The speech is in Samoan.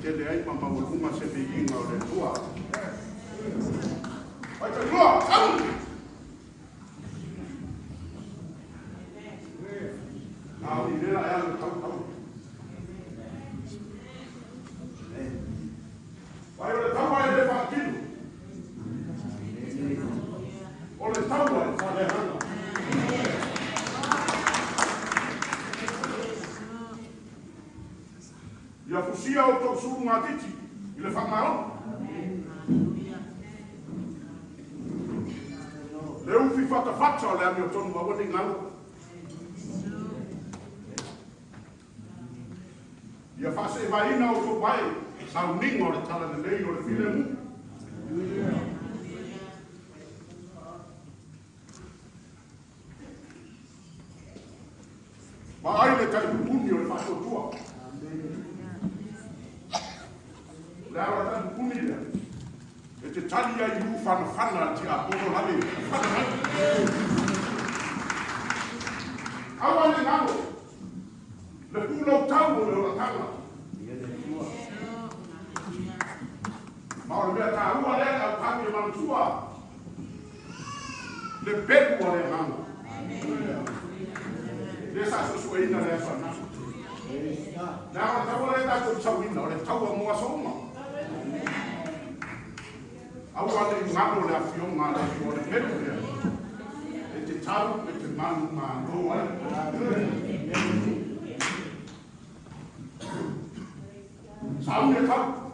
tele ai ma maualuga se viiga o le Atua. Vai te lua, sau! A o ni lela e alu tau tau. Vai o le taua e le faatino. O le taua e faaleagaga. Ia fusia outou sulugatiti i le faamaoni. Le ufi fatafata o le amiotonu aua ne i galo. Ia faaseevaina outou vae sauniga o le talalelei o le filemu. Vaai le taipupuni o le faatuatua. O le ala taipupuni lea, e te tali ai i ufanafana a le tiakono lale fana mai. Aua ne i galo le pulou tau o le olataga. Ma o le mea taua lea le autagi e manatua le pelu a le agaga. Lea sa suesueina le aso ananafi. Leaga o le taua lea tatou te sauina, o le taua mo aso uma. Aua ne i galo le afioga a le Atua, o le pelu lea e te tau e te manumalo ai. Sauni e tau.